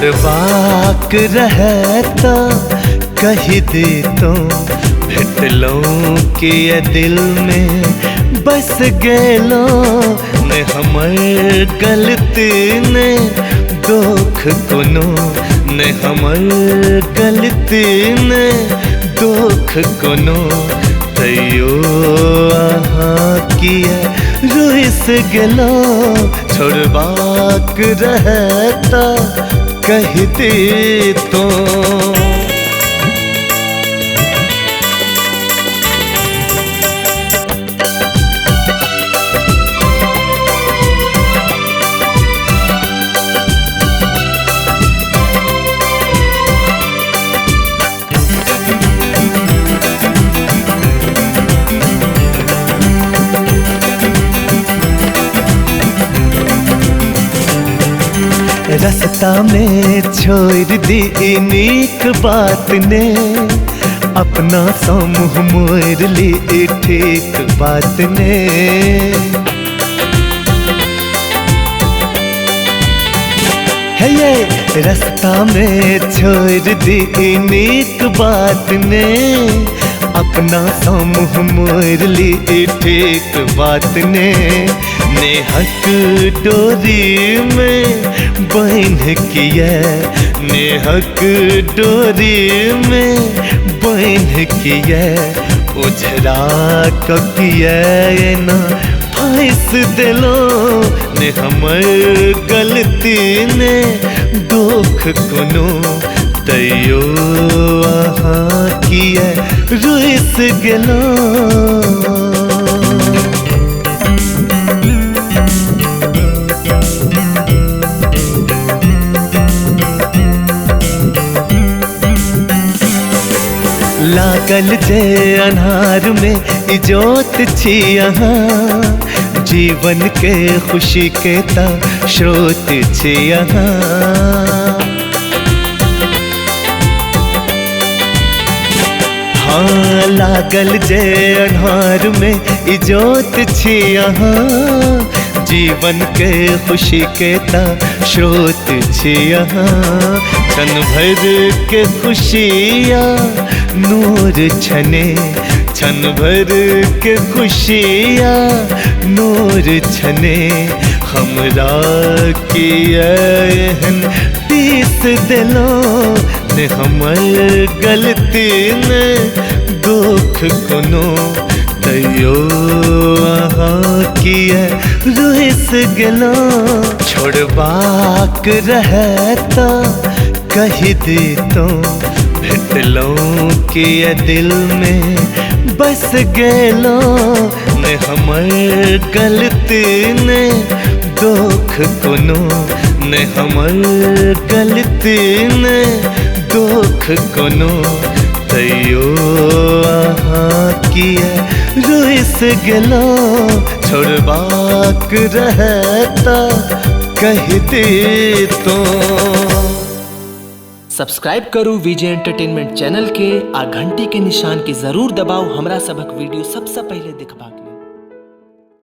छोड़बाक रहे तो कहि देतो, भेटलहुँ किया दिल में बस गेलो। ने हमर गलती ने दुख कोनो, ने हमर गलती ने दुख कोनो, तैयो अहाँ किया रुस गेलो। छोड़बाक रहे तो कहि देतो। रास्ता में छोड़ दी नीक बात ने, अपना सा मुँह मोड़ ली ठीक बात ने। है ये रास्ता में छोड़ दी नीक बात ने, अपना सा मुँह मोड़ ली ठीक बात ने। नेहक डोरी में बंध किया, नेहक डोरी में बंध किया, उजरा किया ना फांस दिलो। ने हमर गलती ने दुख कोनो, तैयो अहाँ किया रुस गेलो। लागल जे अन्हार में इजोत छी अहाँ, जीवन के खुशी के ता स्रोत छी अहाँ। हाँ लागल जे अन्हार में इजोत छी अहाँ, जीवन के खुशी के ता स्रोत छी अहाँ। क्षण भर के खुशियाँ नूर छने, क्षण भर के खुशियाँ नूर छने, हमरा किया एहन पीस देलो। ने हमर गलती ने दुख कोनो, तैयो अहाँ किया रुस गेलो। छोड़बाक रहे तो कहि देतो, भेटलहुँ किया दिल में बस गेलो। ने हमर गलती ने दुख कोनो, ने हमर गलती ने दुख कोनो, तैयो अहाँ किया रुस गेलो। छोड़बाक रहे तो कहि देतो। सब्सक्राइब करू विजय एंटरटेनमेंट चैनल के आ घंटी के निशान के जरूर दबाऊ हमरा सबक वीडियो सबसे पहले देखबाक लेल।